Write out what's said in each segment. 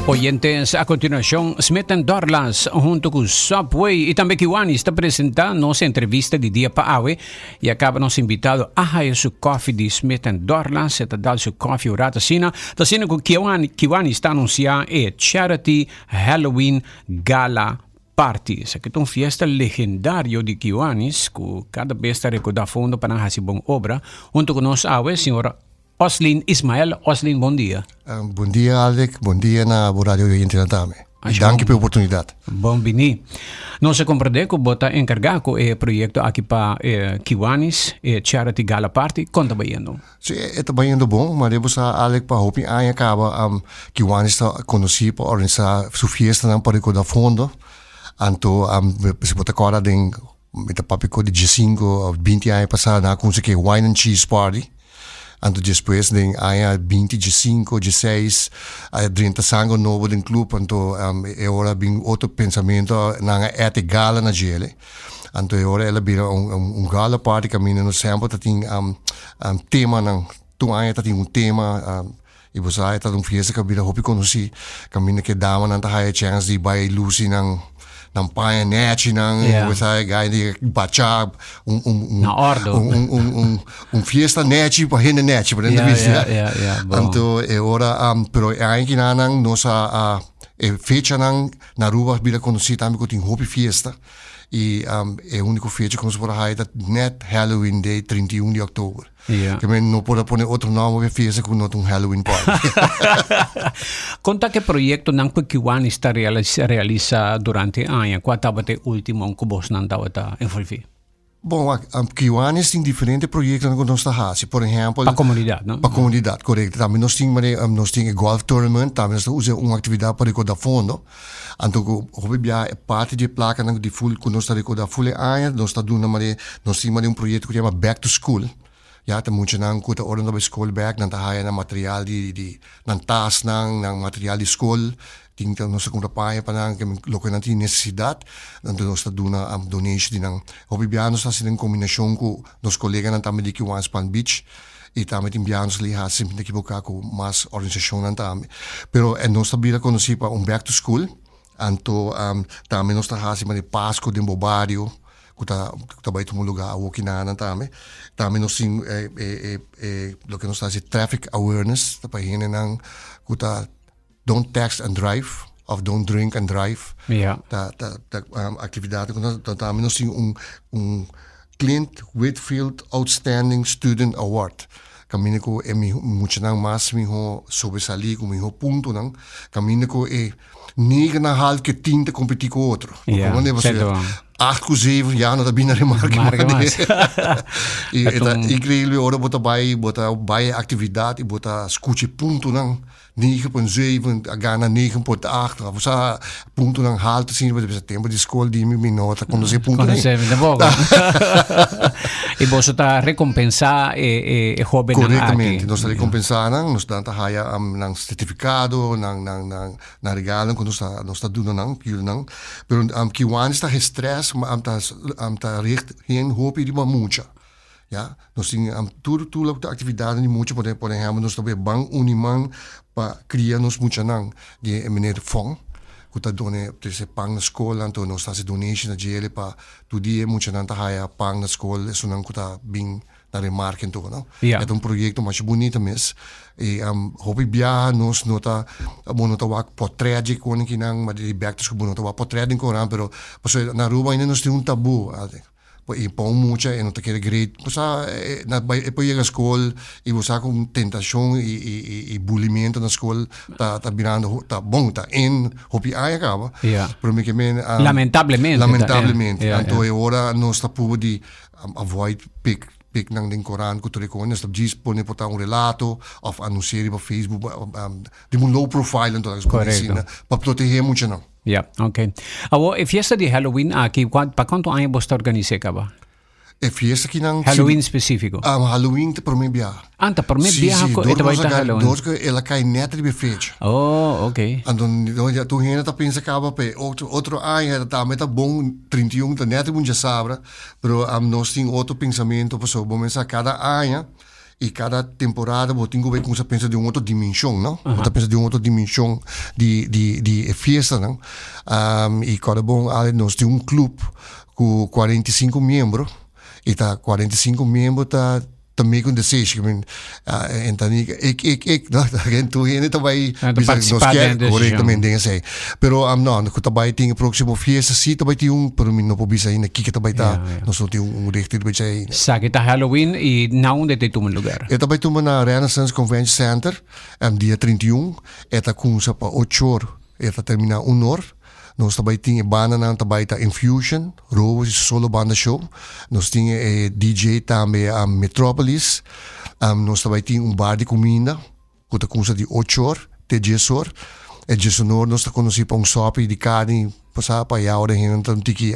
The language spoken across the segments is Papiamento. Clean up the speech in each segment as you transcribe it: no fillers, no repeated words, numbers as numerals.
Oyentes, a continuacion Smith and Dorlas hunto cu Subway y tambe Kiwanis ta presenta nos entrevista di dia pa awe y a caba nos invitado a haya su koffie di Smith and Dorlas, e ta dal su koffie un rato asina, ta asina cu Kiwanis ta anuncia e Charity Halloween Gala Party. Esaki ta un fiesta legendario di Kiwanis cu cada bes ta recorda fondo pa nan haci bon obra. Hunto cu nos awe, señor Oslin Ismael. Oslin, bon dia. Bon dia Alec, bon dia na bo radio oyentenan tambe. Y danki pa e oportunidad. Bon bini. Nos a comprende cu bo ta encarga cu e proyecto aki pa Kiwanis, e Charity Gala Party. Con ta bayendo? Si, e ta bayendo bon, ma bo sa Alec pa hopi aña caba Kiwanis ta conoci pa organisa su fiestanan pa recorda fondo. Anto si bo ta corda den Mi ta papia ku di diesinko òf binti aña pasá nan a kumsa ku e wine and cheese party. Anto despues den aña binti diesinko, dieseis a drenta sango nobo den club anto e ora a bin otro pensamentu nan a add e gala na djele. Anto e ora el a bira un gala party kaminda nos semper ta tin temanan. Tur aña ta tin un tema i bo sa e ta un fiesta ku a bira hopi konosí kaminda ku e damanan ta haya chèns di bai lusi nan nan paña nèchinan bo sa e gai di bacha un un un Na òrdu. un un un un un fiesta nèchi pa hende nèchi por ejemplo Ya, ya, ya, ya, bon. Anto e ora pero e aña kinanan nos a a e fechanan na Aruba a bira konosí tambe ku tin hopi fiesta i e úniko fecha ku nos por a haya ta nèt Halloween day 31 di òktober. Ja. Ke men no por a pone otro nomber pe fiesta ku no ta un Halloween party. Kon ta ke proyektonan ku Kiwanis ta realisa durante e aña? Kua tabata e ultimo ku bosnan tabata envolví? Bon, wak, Kiwanis tin diferente proyektonan ku nos ta hasi. Por ehèmpel. Pa komunidat, no? Pa komunidat, korekto. Tambe nos tin manera, nos tin e golf tournament, tambe nos ta usa un aktividat pa rekoda fondo. Anto ku hopi biaha e parti di e plakanan di ful ku nos ta rekoda ful e aña nos ta duna manera nos tin manera un proyekto ku yama back to school ya ta muchanan ku ta ora nan ta bai skol bek nan ta haya nan material di di nan tasnan nan material di skol tin ta nos ta kumpra paña pa nan loke nan tin nesesidat anto nos ta duna donation di nan hopi biaha nos ta hasi den kombinashon ku nos koleganan tambe di Kiwanis Palm Beach. I tambe tin biaha nos li hasi mi ta ekiboká ku mas organisashonnan tambe. Pero e nos ta bira konosí pa un back to school, anto tambe nos ta hasi manera Pasku den bo bario ku ta ku ta bai tuma lugá awor kinanan tambe. Tambe nos tin e e e loke nos ta hasi traffic awareness ta pa hendenan ku ta don't text and drive of don't drink and drive. Ja. Ta ta ta aktividatnan ku nos tambe nos tin un un Clint Whitfield Outstanding Student Award, kaminda ku e muchanan mas mihó sobresalí ku mihó puntonan, kaminda ku e negennan half ke tin ta kompetí ku otro. Ja, sèto. Acht ku zeven ya no ta bini na remarke Marke mas. I e ta inkreibel ora bo ta bai bo ta bai e aktividat i bo ta skucha e puntonan. 9.7 a gana 9.8 of sa puntonan halto asina bo ta bisa tempo di skol di mi mi no ta konosé punto ni. Konosé mi tampoco. I boso ta rekompensá e e e hóbennan aki. Korektamente, nos ta rekompensá nan, nos nan ta haya nan sertifikado, nan nan nan nan regalonan ku nos ta nos ta duna nan, yuda nan. Pero Kiwanis ta gestrès ta ta richt hen hopi riba mucha. Ya, nos tin tur tur loke ta actividadnan di mucha, por por ehempel nos ta bay ban uni man pa cria nos muchanan di e meneer Fong cu ta done trece pan na scol, anto nos ta haci donation na djele pa tur dia e muchanan ta haya pan na scol esunnan cu ta bin na remarke en tur no. Ya. E ta un proyecto masha bunita mes y hopi biaha nos no ta bo no ta wak potret dje konikinan, ma di back to school bo no ta wak potret den Koran pero pasobra na Aruba ainda nos tin un tabu. I pa un mucha e no ta kere great. Bo sa e na bai e por yega skol i bo sa ku un tentashon i i i i bulimento na skol ta ta birando ta bon ta in hopi aña kaba. Ja. Pero mi ke men Lamentablemente ta, ja. Lamentablemente. Ja, ja. Anto e ora nos ta puru di avoid pik pik nan den korant ku tur e kos. Nos ta djis pone por ta un relato òf anunsi'é riba Facebook di un low profile anto nan pone asina pa protegé muchanan. Ya, ok. Awor, e fiesta di Halloween aki, pa cuanto aña bo sta organis'é caba? E fiesta aki nan... Halloween specifico. Halloween ta prome biaha. Ah, ta prome biaha cu e ta bai ta Halloween. Dor cu el a cay net riba e fecha. Oh, ok. Anto, ya tur hende ta pensa caba p'e otro, otro aña tambe ta bon, 31 ta net riba un djasabra, pero nos tin otro pensamento pasobra bo mester sa cada aña. I kada temporada bo tin ku bai kuminsá pensa den un otro dimenshon, no? Bo ta pensa den un otro dimenshon di di di e fiestanan. I kòrda bon Ale, nos tin un klup ku 45 miembro i ta 45 miembro ta ta make un decision. I mean, en ta ni ik ik ik, no? Tur hende ta bai Ta bisa nos partisipá kier den e desishon. korektamente den esei. Pero no, ku ta bai tin e próksimo fiesta sí ta bai tin un, pero mi no por bisa ainda kiko ta bai ta. Ja, ja. Nos no tin un richting riba dje ainda. Sa ki ta Halloween i na unda e ta tuma lugar? E ta bai tuma na Renaissance Convention Center dia 31. E ta kumsa pa ocho or, e ta termina un or. Nos ta bai tin e bandanan ta bai ta Infusion, Robos i su solo banda show. Nos tin e DJ tambe Metropolis. Nos ta bai tin un bar di kuminda. Ku ta kumsa di ocho or te dies or. E diesun or nos ta konosí pa un sòpi di karni pasá pa ya ora hende ta un tiki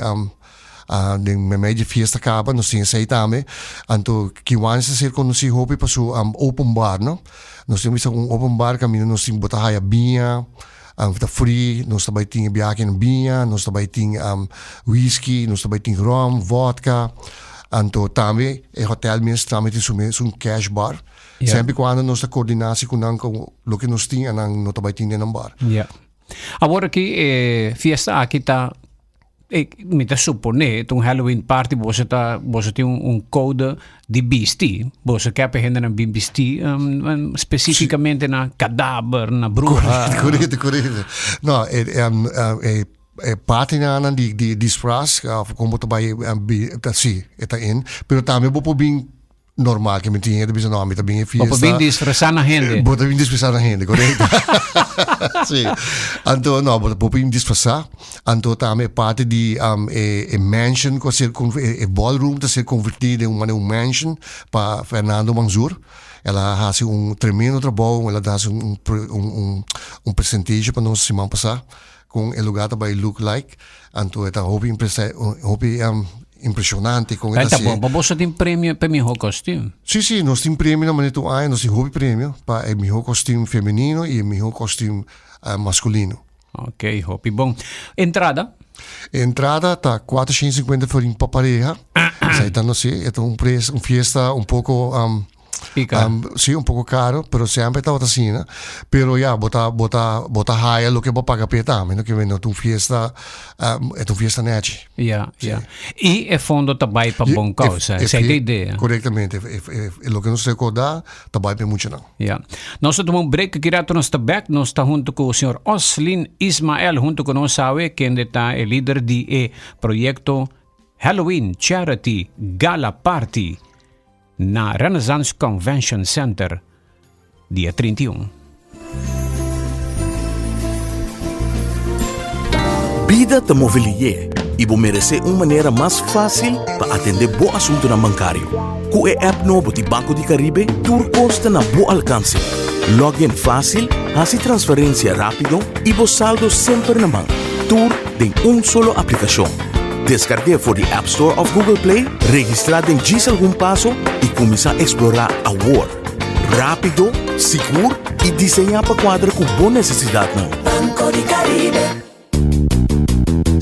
den meimei di fiesta kaba nos tin esei tambe. Anto Kiwanis ta ser konosí hopi pa su open bar no. Nos tin bisa un open bar kaminda nos tin bo ta haya biña ta free, nos ta bai tin e biaha na biña, nos ta bai tin whisky, nos ta bai tin rum, vodka. Anto tambe e hotel mes tambe tin su mes un cash bar. Yeah. Semper cuando nos ta coordina si cu nan con loke nos tin en nan no ta bai tin den nan bar. Yeah. Awor aki eh, fiesta aki ta eh, mi ta supone ta un Halloween party boso ta boso tin un, un code di bisti. Boso ke pa hendenan bin bisti um, um, specificamente na kadaver, na bruha. Correcto, correcto. No, eh, um, eh, eh, partinanan di, di disfraz, of como ta bai, um, bi, ta, si, e ta in. Pero tambe bo por bin Normal ke mi tin hende bisa no mi ta bin e Bo fiesta. por bin disfrasá na hende. Bo ta bin disfrasá na hende, korekto. Sí. Anto no, bo bo bin disfrasá. Anto tambe e parti di um, e, e mansion ku a ser e, e ballroom ta ser konvertí den un manera un mansion pa Fernando Manzur. El a hasi un tremendo trabou, el a hasi un un un un presentation pa nos siman pasá kon e lugar ta bai look like. Anto e ta hopi impresa hopi um, impresionante con e ta bon, pa boso tin premio pa miho kostuum. Sí, sí, nos tin premio na manera tur aña, nos tin hopi premio pa e miho kostuum femenino y e miho kostuum uh, masculino. Ok, hopi bon. Entrada? Entrada ta 450 florin pa pareha. Esai ta no sé, e ta un pres, un fiesta un poco um, Pica. Um, sí, un poco caro, pero siempre tabata asina. Pero ya, bo ta, bo ta, bo ta haya loke bo paga p'e tambe, no? Ke no ta un fiesta, um, e ta un fiesta nechi. Ja, ja. I e fondo ta bai pa bon causa. E, Esei ta idea. Correctamente. E, e, e, loke nos recorda ta bai p'e muchanan. Ja. Nos ta tuma un break, aki rato nos ta back. Nos ta hunto cu señor Oslin Ismael, hunto cu nos awe, kende ta e lider di e proyecto Halloween Charity Gala Party. Na Renaissance Convention Center, dia 31. Bida ta move lié i bo meresé un manera mas fásil pa atendé bo asuntunan bankario. Ku e app nobo di Banco di Caribe, tur kos ta na bo alkanse. Log in fásil, hasi transferensia rápido i bo saldo semper na man. Tur den un solo aplikashon. Deskarg'é for di App Store òf Google Play, registrá den djis algun paso i kuminsá eksplorá awor! Rápido, sigur i diseñá pa kuadra ku bo nesesidatnan. Banco di Caribe.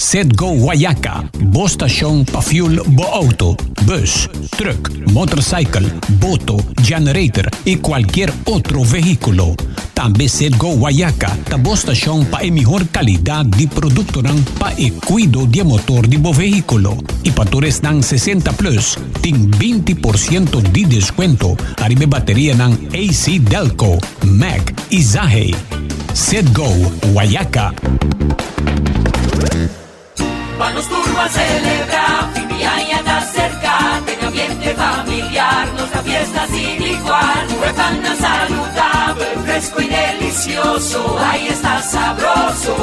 Citgo Guayaca, bo stashon pa fuel bo auto, bus, truck, motorcycle, boto, generator y cualkier otro vehiculo. Tambe Citgo Guayaca ta bo stashon pa e mihor calidad di productonan pa e cuido di e motor di bo vehiculo. Y pa tur esnan 60 plus tin 20% di descuento ariba e baterianan AC Delco, Mack y Zahe. Citgo Guayaca. Pa nos tur ban celebra, fin di aña ta cerca, den ambiente familiar, nos ta fiesta sin igual. Cu e pannan saludabel, fresco y delicioso, ay esta sabroso.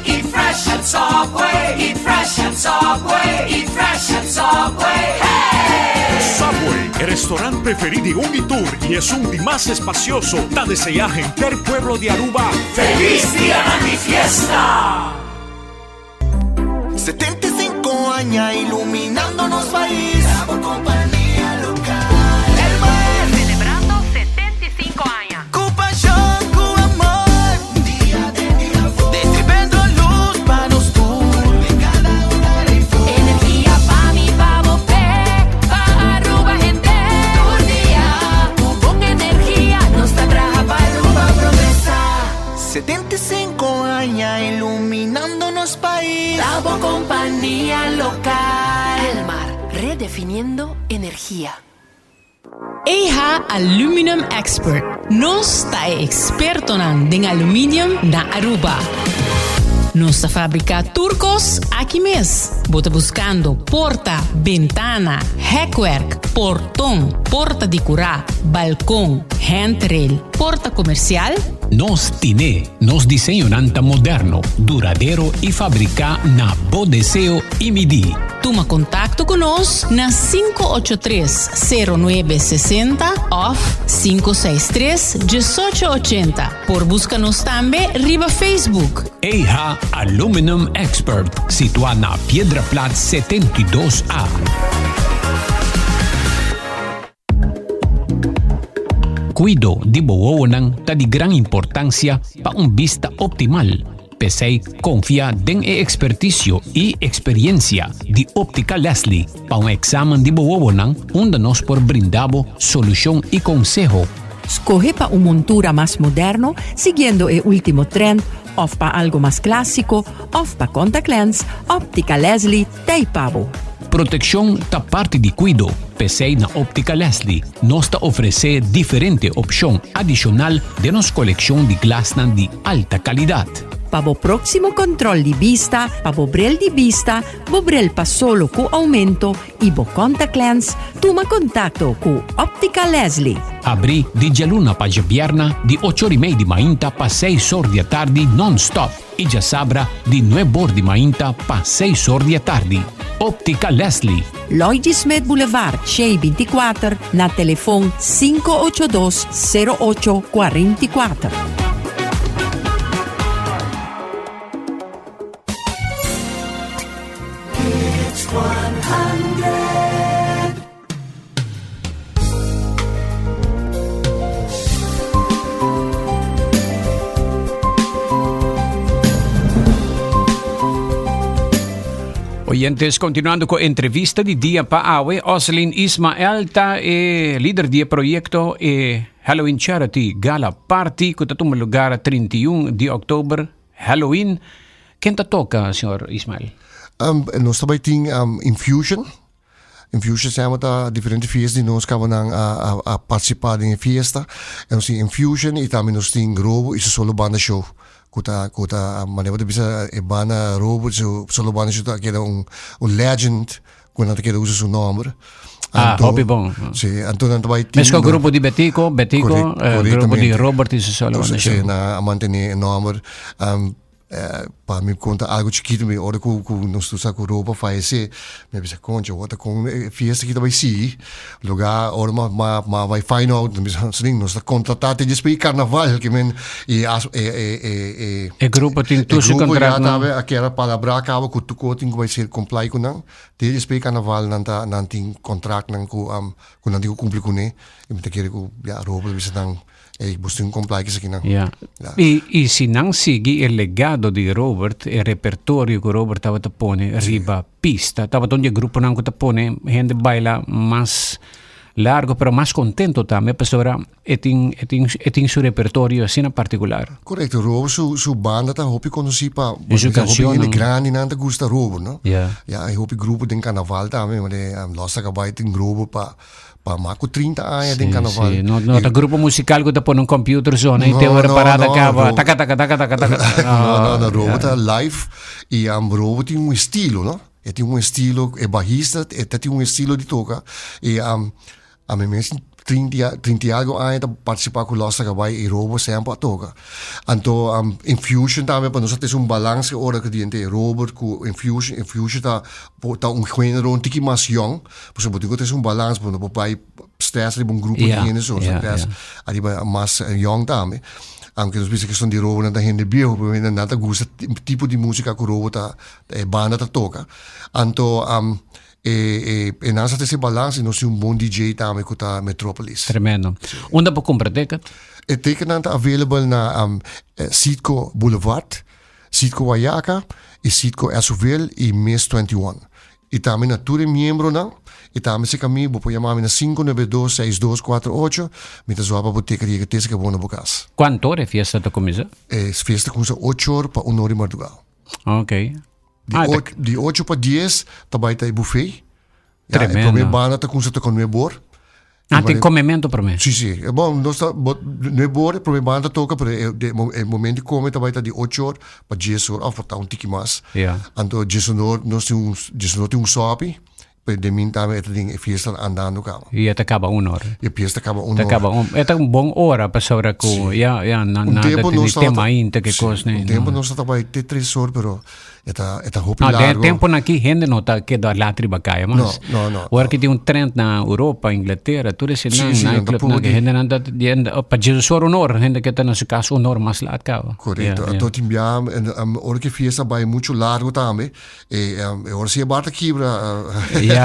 Eat fresh at Subway, eat fresh at Subway, eat fresh at Subway, hey! Subway, e restaurant preferi di un y tur y esun di mas espacioso, ta desea henter pueblo di Aruba Feliz Dianan di Fiesta! 75 aña iluminando nos pais. Bo kompania lokal. Elmar. Selebrando 75 aña. Ku pashon, ku amor. Dia den dia for. Distribendo lus pa nos tur. Den kada hogar ei for. Energia pa mi, pa bo, p'e, pa Aruba henter. Tur dia. nos pais. Ta bo compania local. Elmar, redefiniendo energia. EH Aluminum Expert. Nos ta e expertonan den aluminium na Aruba. Nos ta fabrica tur cos aki mes. Bo ta buscando porta, bentana, hekwerk, porton, porta di cura, balcon, handrail, porta comercial? Nos tine. Nos diseñonan ta moderno, duradero y fabrica na bo deseo y midi. Tuma contacto cu nos na 583 0960 of 563 1880. Por busca nos tambe riba Facebook. EH Aluminum Expert, situa na Piedra Plat 72 A. Kuido di bo wowonan ta di gran importansia pa un bista optimal. P'esei konfia den e ekspertisio i eksperiensia di Optica Leslie pa un eksamen di bo wowonan unda nos por brinda bo solushon i konseho. Skohe pa un montura mas moderno siguiendo e ultimo trend of pa algo mas clasico of pa contact lens, Optica Leslie t'ei pa bo. Protekshon ta parti di kuido, p'esei na Optica Leslie nos ta ofresé diferente opshon adishonal den nos kolekshon di glasnan di alta kalidat. Pa bo próksimo kòntròl di bista, pa bo bril di bista, bo bril pa solo ku oumento i bo contact lens, tuma kontakto ku Optica Leslie. Habrí di djaluna pa djabièrna di ocho or i mei di mainta pa seis or di atardi nòn-stòp. I djasabra di nuebor di mainta pa seis or di atardi. Optica Leslie. Lloyd G. Smith Boulevard, Shei 24, na telefon 582 08 44. Hits 100. Oyentes, continuando cu entrevista di dia pa awe, Oslin Ismael ta e lider di e proyecto e Halloween Charity Gala Party cu ta tuma lugar 31 di oktober, Halloween. Ken ta toca, señor Ismael? Um, nos ta bay tin um, Infusion. Infusion se llama ta diferente fiesta di nos caba nan a, a, a participa den e fiesta. En nos tin Infusion y tambe nos tin Robo y su solo banda show. Cu ta, cu ta, manera bo ta bisa e banda Robo y su solo banda show ta keda un, un legend cu nan ta keda usa su nomber. Ah, hopi bon. Si, anto nan ta bay tin. Mesco grupo di Betico, Betico, eh, grupo di Robert y su solo banda show. Si, nan a mantene e nomber. Um, Pa mi konta algo chikitu mi ora ku ku nos tur sa ku Ropa fayesé mi a bisa koncha wou ta kon e fiesta aki ta bai sigui luga ora mi a mi a bai find out mi bisa snin nos ta kontratá te djis pa e karnaval ke men i e e e e E grupo tin tur su e grupo ya kontraktnan. tabe a keda palabrá kaba ku tur kos tin ku bai ser comply ku nan te djis pa e karnaval nan ta nan tin kontraktnan ku ku nan tin ku kumpli kuné i mi ta kere ku ya Ropa ta bisa nan Ey, bos tin un comply kisakinan. Ja. Ja. I, i si nan sigui e legado di Robert, e repertorio ku Robert tabata pone riba pista, tabata un di e gruponan ku ta pone hende baila mas largo, pero mas contento tambe, pasobra e tin, e tin, e tin su repertorio asina particular. Correcto, Robert su, su banda ta hopi conoci pa, E su hopi hende cancionnan. grandinan ta gusta Robert, no? Ja. Ja, hay hopi grupo den carnaval tambe, mane, um, Los Acabay tin grupo pa Pa mas ku 30 aña den carnaval. Sí, no, no ta grupo musical ku ta pone un computer zona y te ora parada caba. Taka taka taka taka taka. No, no, no, Robo ta live y um, Robo tin un estilo, no? E tin un estilo, e bajista, e ta tin un estilo di toca y um, a mi mes 30, 30 y algo aña ta participa cu Los Tacabay y Robo semper a toca. Anto um, Infusion tambe pa nos a un balance ora ku diente Robert ku Infusion, Infusion ta ta un género un tiki mas young. Pasobra bo tin ku trese un balans, bo no por bai stress riba un grupo di hende so, stress ariba mas yong tambe. Aunke nos bisa keston di robonan ta hende biehu, pero hende nan ta gusta tipo di musika ku robo ta, e banda ta toka. Anto e e nan sa trese balans i nos tin un bon DJ tambe ku ta Metropolis. Tremendo. Unda por kumpra ticket? E ticketnan ta available na Citgo Boulevard, Citgo Wayaca i Citgo Esoville i Miss 21. I tambe na tur e miembronan, i tambe si ka mi, bo por yama mi na 592 6248, mi ta zoa pa bo teka di e tesa ke bo na bo kas. Kuantu ora e fiesta ta kuminsá? E fiesta kuminsá ocho or pa un or di mardugá. Ok. Di, Ah, ah, di 8 pa 10 ta bai ta e buffet. Ja, Tremendo. E prome banda ta kumsa toka 9 or. Ah, tin comemento prome. Si, si. E bon, nos ta, bo, 9 or, e prome banda toka, pero e, de, e momento di come ta bai ta di 8 or pa 10 or, of ta un tiki mas. Ja. Anto 10 or, nos tin un, 10 or tin un sopi, pero de min tambe e ta den e fiesta andando kaba. I e ta kaba un or. E fiesta kaba un Ta or. kaba un, e ta un bon ora pasobra ku ya, ya, na, Un nada tempo tin nos di tema tabata, ainda ke si, kos un ni, tempo no. nos tabata bai te 3 or, pero E ta, e ta hopi No, den largo. temponan aki hende no ta keda lat riba kaya mas. No, no, no. Ora ki tin un trend na Europa, Inglatera, tur ese Sí, nan, sí, nan ta nightclub nan, pudi. hende nan ta, di hende, pa Jesus ora un or, hende ke ta na su kas un or mas lat kaba. Korekto. Ja, ja. Anto tin bia, en, um, ora ki fiesta bai mucho largo tambe, e, um, e ora si e bar ta kibra. Uh, Ja.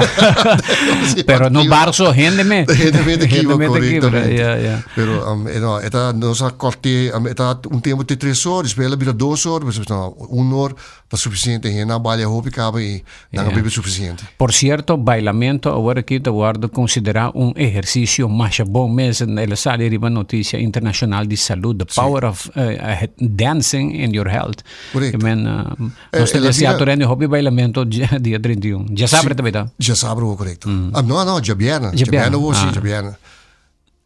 si e Pero bar no kibra. bar so hende me. Hende me ta Hende kibra, me ta kibra, korektamente. ja, ja. Pero, um, e no, e ta, nos a korte, um, e ta un tempo te tres or, despues el a bira dos or, despues no, un or ta suficiente. Hende a balia hopi caba y nan a Ja. bebe suficiente. Por cierto, bailamento awor aki ta wordo considera un ehercicio masha bon mes. El a sali riba noticia internacional di salud, the power of dancing in your health. Correcto. I men, nos ta el a desea bira tur hende hopi bailamento dia 31. Djasabra ta bay ta? Djasabra wo, correcto. Ah, no, no, djabièrnè. Djabièrnè, Djabièrnè wo, si, ah. djabièrnè.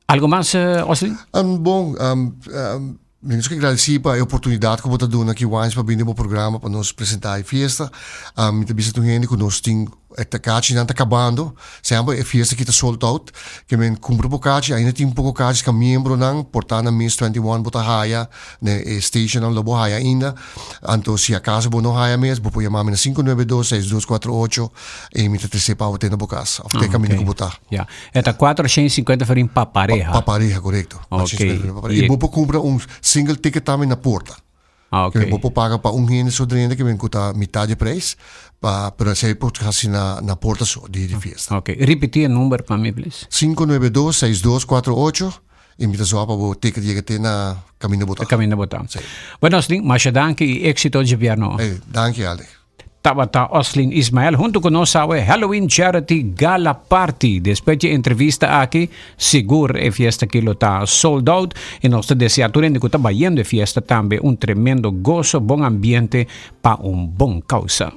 Algo mas, Oslin? Um, bon, um, um, mi nos ke gradisí pa e oportunidat ku bo ta duna aki Wines pa bini bo programa pa nos presentá e fiesta. Um, mi ta bisa tur hende ku nos tin e ta kachinan ta kabando. Semper e fiesta aki ta sold out. Ke men kumpra bo kachi, ainda tin poko kachi ka miembronan por ta na Miss 21 bo ta haya na e stationnan lo bo haya ainda. Anto si akaso bo no haya mes, bo por yama mi na 592 6248 i mi ta trese pa bo te na bo kas òf te kaminda ku bo ta. Ya. E ta 450 florin pa pareha. Pa pareha, korekto. Ok. I bo por kumpra un single ticket tambe na porta. Ah, ok. Bo por paga pa un hende so drenta ke men ku ta mitad di prijs, pa, pero esei por hasi na, na porta so di di fiesta. Ok. Ripiti e number pa mi, please. 592-6248 i mi ta zoa pa bo ticket yega te na kaminda bo ta. Kaminda bo ta. Si. Bueno, Oslin, masha danki i éxito djabièrnò. Ey, danki, Alec. Tabata Oslin Ismael huntu ku nos awe Halloween Charity Gala Party. Despues dje entrevista aki, sigur e fiesta aki lo ta sold out i nos ta desea tur hende ku ta bayendo e fiesta tambe un tremendo goso, bon ambiente pa un bon kausa.